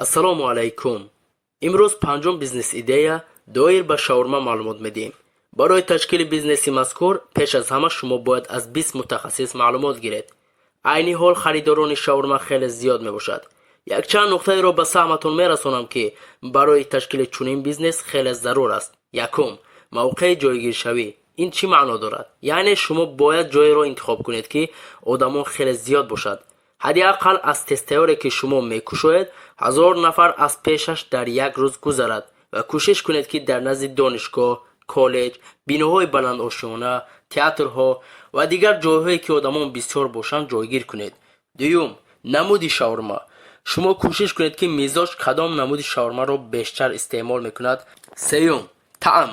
Ассалому алайкум. Имрӯз панҷум бизнес-идея доир ба шаурма маълумот медиҳем. Барои ташкили бизнеси мазкур пеш аз ҳама шумо бояд аз 20 мутахассис маълумот гиред. Айни ҳол харидорони шаурма хеле зиёд мебошад. Якчанд нуқтаеро ба саҳматон мерасонам, ки барои ташкили чунин бизнес хеле зарур аст. Якум, мавқеи ҷойгиршавӣ. Ин чӣ маъно дорад? Яъне шумо бояд ҷоеро интихоб кунед, ки одамон хеле зиёд бошад. Ҳадди ақал аз тезтайёре, ки шумо мекушоед, 1000 нафар аз пешаш дар як рӯз гузарад ва кӯшиш кунед, ки дар назди донишгоҳ, коллеҷ, биноҳои баландошёна, театрҳо ва дигар ҷойҳое, ки одамон бисёр бошанд, ҷойгир кунед. Дуюм, намуди шаурма. Шумо кӯшиш кунед, ки мизоҷ кадом намуди шаурмаро бештар истеъмол мекунад. Сеюм, таъм.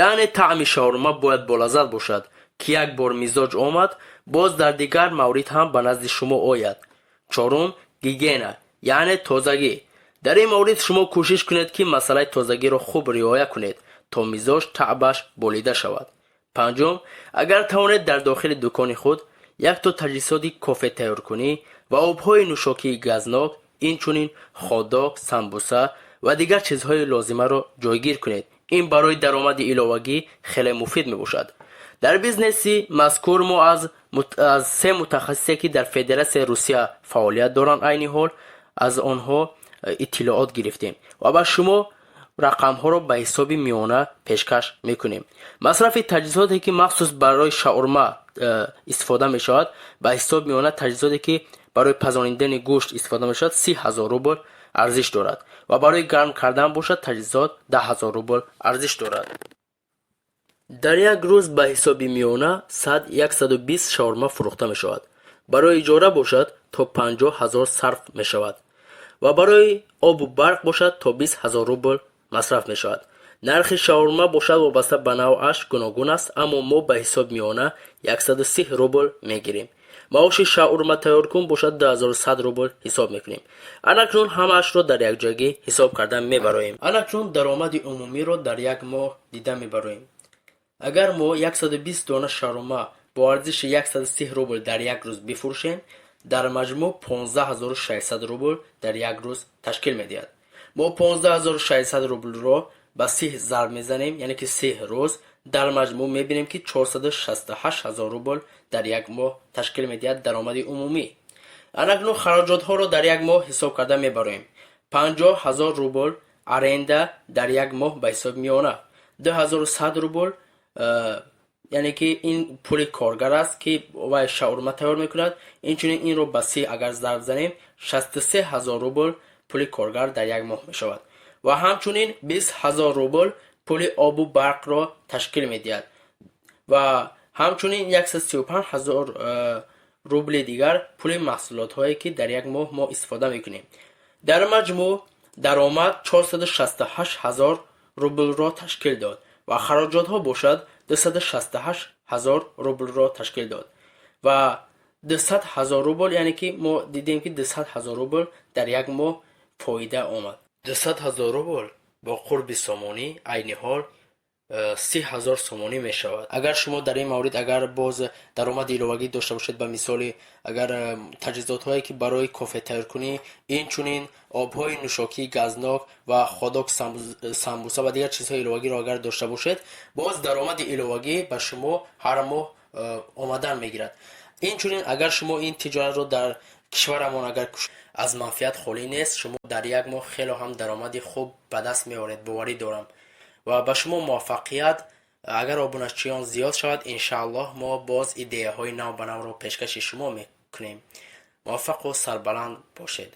Яъне таъми шаурма бояд болаззат бошад, ки як бор мизоҷ омад, боз дар дигар маврид ҳам ба назди шумо ояд. Чорум, гигиена, яъне тозагӣ. Дар ин маврид шумо кӯшиш кунед, ки масъалаи тозагиро хуб риоя кунед, то мизоҷ таъбаш болида шавад. Панҷум, агар тавонед, дар дохили дукони худ якто таҷҳизоти кофетайёркунӣ ва обҳои нӯшокии газнок, инчунин хот-дог, самбуса ва дигар чизҳои лозимаро ҷойгир кунед. Ин барои даромади иловагӣ хеле муфид мебошад. Дар бизнеси мазкур мо аз се мутахассисе, ки дар Федератсияи Русия фаъолият доранд, айни ҳол аз онҳо иттилоот гирифтем ва ба шумо рақамҳоро ба ҳисоби миёна пешкаш мекунем. Масрафи таҷҳизоте, ки махсус барои шаурма истифода мешавад, ба ҳисоби миёна таҷҳизоте, ки барои пазонидани гӯшт истифода мешавад, 30 000 рубл арзиш дорад ва барои гарм кардан бошад, таҷҳизот 10 000 рубл арзиш дорад. Дар як рӯз ба ҳисоби миёна 100-120 шаурма фурӯхта мешавад. Барои иҷора бошад, то 50 000 сарф мешавад ва барои обу барқ бошад, то 20 000 рубл масраф мешавад. Нархи шаурма бошад, вобаста ба навъаш гуногун аст, аммо мо ба ҳисоби миёна 130 рубл мегирем. Маоши шаурматайёркун бошад, 2100 рубл ҳисоб мекунем. Анакнун ҳамаашро дар якҷоягӣ ҳисоб карда мебароем. Анакнун даромади умумиро дар як моҳ дида мебароем. Агар мо 120 дона шаурма бо арзиши 130 рубл дар як рӯз бифурӯшем, дар маҷмӯъ 15 600 рубл дар як рӯз ташкил медиҳад. Мо 15 600 рублро ба 30 зарб мезанем, яъне ки 30 рӯз, дар маҷмӯъ мебинем, ки 468 ҳазор рубл дар як моҳ ташкил медиҳад даромади умумӣ. Анакнун хароҷотҳоро дар як моҳ ҳисоб карда мебароем. 50 000 рубл аренда дар як моҳ ба ҳисоби миёна, 2100 рубл, яъне ки ин пули коргар аст, ки вай шаурма тайёр мекунад. Инчунин инро ба 30 агар зарб занем, 63 000 рубл пули коргар дар як моҳ мешавад ва ҳамчунин 20 000 рубл пули обу барқро ташкил медиҳад ва ҳамчунин 135 ҳазор рубли дигар пули маҳсулотҳое, ки дар як моҳ мо истифода мекунем. Дар маҷмӯъ даромад 468 ҳазор рублро ташкил дод ва хароҷотҳо бошад, 268 ҳазор рублро ташкил дод ва 200 ҳазор рубл, яъне ки мо дидем, ки 200 ҳазор рубл дар як моҳ фоида омад. 200 ҳазор рубл бо қурби сомонӣ айни ҳол 30 000 сомонӣ мешавад. Агар шумо дар ин маврид агар боз даромади иловагӣ дошта бошед, ба мисоли агар таҷҳизотҳое, ки барои кофе тайёркунӣ, инчунин обҳои нӯшокии газнок ва хот-дог, самбуса ва дигар чизҳои иловагиро агар дошта бошед, боз даромади иловагӣ ба шумо ҳар моҳ омадан мегирад. Инчунин агар шумо ин тиҷоратро дар кишварамон агар, аз манфиат холӣ нест. Шумо дар як моҳ хело ҳам даромади хуб ба даст меоред, боварӣ дорам. Ва ба шумо муваффақият. Агар обуначиён зиёд шавад, иншааллоҳ, мо боз идеяҳои нав ба навро пешкаши шумо мекунем. Муваффақу сарбаланд бошед.